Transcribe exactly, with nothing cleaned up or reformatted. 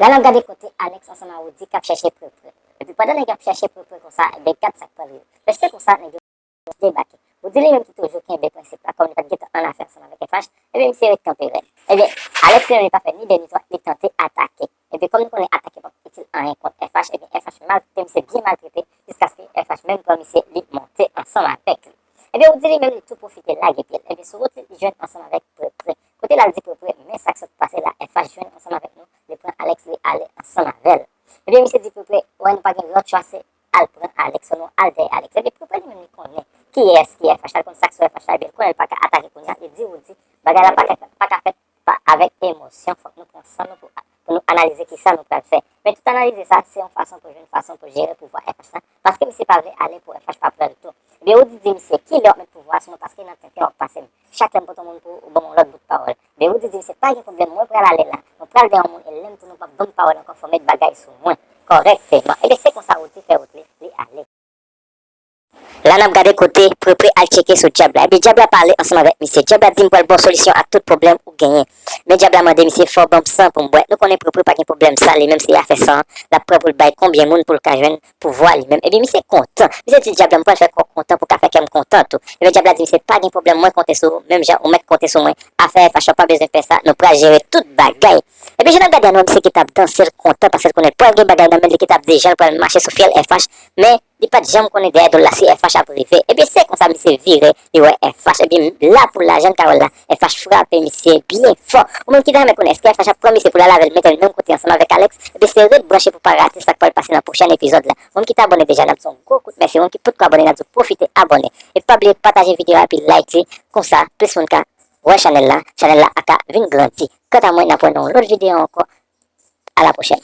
La n ap gade kote Alex ansanm a Woody k ap chèche Prepre. Epi pandan nèg yo ap chèche Prepre konsa, ebyen gad sa k pral rive. Lè se konsa, nèg yo debake. Woody li menm ki toujou kenbe prensip la, kòm li pa t gentan annafè ansanm avèk F H, ebyen misye ret kanpe rèd. Ebyen, Alex li menm li pa fè ni de ni twa, li tante atake. Epi kòm nou konnen atake p ap itil anyen kont F H, ebyen F H maltrete misye, byen maltrete, jiskaske F H menm pran misye, li monte ansanm avèk li. Ebyen Woody li menm li tou pwofite lage pye l. Ebyen sou wout li, li jwenn ansanm avèk Prepre. Kote l al di Prepre, men sa k sot pase la, F H jwenn ansanm avèk nou, li pran Alex, li ale ansanm avè l. Ebyen misye di Prepre, wè nou pa gen lòt chwa, se al pran Alex, nou al dèyè Alex. Ebyen Prepre li menm li konnen kiyès ki F H la, l konn sa k sou F H la, ebyen l konnen l pa ka atake kounye a, li di Woody, bagay la pa ka, pa ka fèt pa, avèk emosyon, fòk nou pran san nou pou, pou nou analize kisa nou pral fè. Men tout analize sa, se yon fason pou jwenn fason pou jere pouvwa F H la, paske misye pa vle ale pou F H pa pran l tou. Ebyen Woody di misye, kilè w ap met pouvwa sou mwen, paske nan tenten w ap pase m. Chak lè m pote yon moun pou ou ban m yon lòt bout pawòl. Ebyen Woody di misye, pa gen pwoblèm, mwen pral ale la, mwen pral dèyè yon moun, e lè m tounen w p ap ban m pawòl ankò, fò w met bagay sou mwen kòrèkteman. Ebyen se konsa Woody fè wout li, li ale. La n ap gade kote Prepre al tcheke sou dyab la. Epi dyab la pale ansanm avèk misye. Dyab la di, m pral ba w solisyon a tout pwoblèm ou genyen. Men dyab la mande misye, fò w ban m san pou m bwè. Nou konnen Prepre pa gen pwoblèm sa, li menm se afè san an l ap pran pou l bay konbyen moun pou l ka jwenn pouvwa li menm. Ebyen misye kontan. Misye di dyab la, m pral fè kò w kontan pou w ka fè kè m kontan tou. Ebyen dyab la di misye, pa gen pwoblèm, mwen konte sou ou, menm jan ou mèt konte sou mwen. Afè F H yo pa bezwen pè sa, nou pral jere tout bagay. Ebyen jan n ap gade a, nou wè misye ki t ap danse, l kontan paske l konnen l pral gen bagay nan men l, li ki t ap di jan l pral mache sou fyèl F H, men li pa t janm konnen dèyè do l la si F H ap rive. Ebyen se konsa misye vire, li wè F H. Ebyen la pou la, jan n ka wè l la, F H frape misye byen fò. Ou menm ki ta renmen konnen èske F H ap pran misye pou l al avè l mete l menm kote ansanm avèk Alex, ebyen se ret branche pou w pa rate sa k pral pase nan pwochèn epizòd la. Ou menm ki t abòne deja, n ap di w yon gwo kout mèsi. Ou menm ki potko abòne, n ap di w pwofite abòne. E pa bliye pataje videyo a epi like li, konsa plis moun ka wè chanèl la, chanèl la a ka vin grandi. Kanta mwen, n ap wè nan yon lòt videyo ankò. À la prochaine.